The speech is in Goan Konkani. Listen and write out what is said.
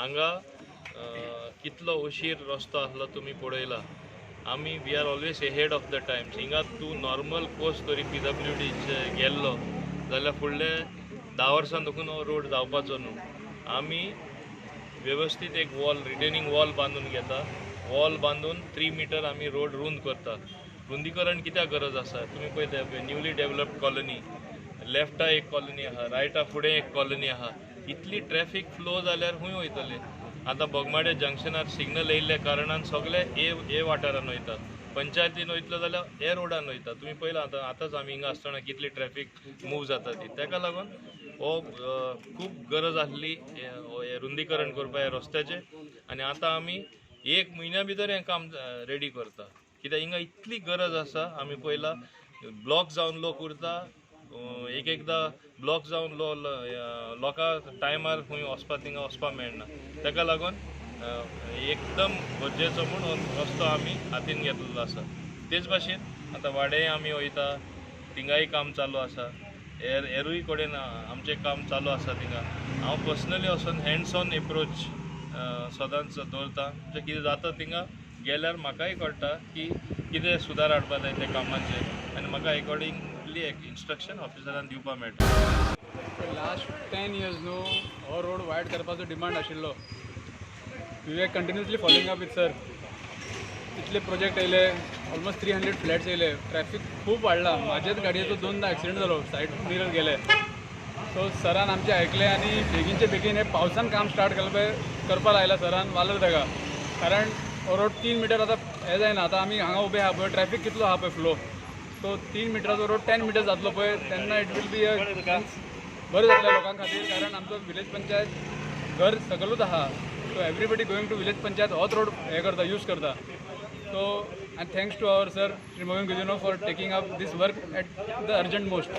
हांगा कितलो उशीर रस्तो आसलो तुमी पळयला. आमी, we are always ahead of the times. हिंगा तूं नॉर्मल कोर्स तरी पीडब्ल्यूडीचे गेल्लो जाल्यार फुडले 10 वर्सां देखून हो रोड जावपाचो न्हू. आमी वेवस्थीत एक वॉल, रिटेनिंग वॉल बांदून घेता. वॉल बांदून 3 मिटर आमी रोड रुंद करता. रुंदीकरण कित्याक गरज आसा? तुमी पळयता, न्यूली डेव्हलप्ड कॉलनी, लेफ्टा एक कॉलनी आहा, रायटा फुडें एक कॉलनी आहा. इतली ट्रॅफिक फ्लो जाल्यार खूंय वयतले? आतां बोगमाडे जंक्शनार सिग्नल येयल्ल्या कारणान सगळे ए ए वाठारान वयता. पंचायतीन वयतलो जाल्यार हे रोडान वयता. तुमी पळयला आतां, आतांच आमी हिंगा आसतना कितली ट्रॅफिक मूव जाता ती. ताका लागून हो खूब गरज आसली हें रुंदीकरण करपा ह्या रस्त्याचें. आनी आतां आमी एक म्हयन्या भितर हें काम रेडी करता, कित्याक हिंगा इतली गरज आसा. आमी पळयला, ब्लॉक जावन लोक उरता. एक एकदां ब्लॉक जावन लोकांक टायमार खंय वचपा, थिंगा वचपा मेळना. ताका लागून एकदम गरजेचो म्हूण हो रस्तो आमी हातीन घेतलेलो आसा. तेच भाशेन आतां वाडेय आमी वयता, थिंगाय काम चालू आसा. हेर हेरूय कडेन आमचें काम चालू आसा. थिंगा हांव पर्सनली वचोन हँड्स ऑन एप्रोच सदांच दवरता. म्हणजे कितें जाता, थिंगा गेल्यार म्हाकाय कळटा की कितें सुदार हाडपा जाय त्या कामाचेर आनी म्हाका एकॉर्डिंगली एक इन्स्ट्रक्शन ऑफिसरान दिवपा मेळटा. लास्ट 10 इयर्स न्हू, हो रोड वायड करपाचो डिमांड आशिल्लो. We are continuously following up with sir. इतले प्रोजेक्ट येयले, ऑलमोस्ट 300 फ्लॅट्स येयले, ट्रॅफिक खूब वाडला. म्हाज्याच गाडयेचो दोनदा एक्सिडंट जालो, सायड मिरर गेले. सो सरान आमचें आयकलें आनी बेगीनचे बेगीन हे पावसान काम स्टार्ट करपा लायला सरान. वालोर ताका, कारण हो रोड 3 मिटर आतां हें जायना. आतां आमी हांगा उबे आहा पळय, ट्रॅफिक कितलो आहा पळय फ्लो. सो 3 मिटराचो रोड 10 मिटर जातलो पळय, तेन्ना it will be बरें जातलें लोकां खातीर, कारण आमचो विलेज पंचायत घर सकलूच आहा. So everybody going to village panchayat होच रोड हे करता, यूज करता. So and thanks to our sir Shri Movin Godinho for taking up this work at the urgent most.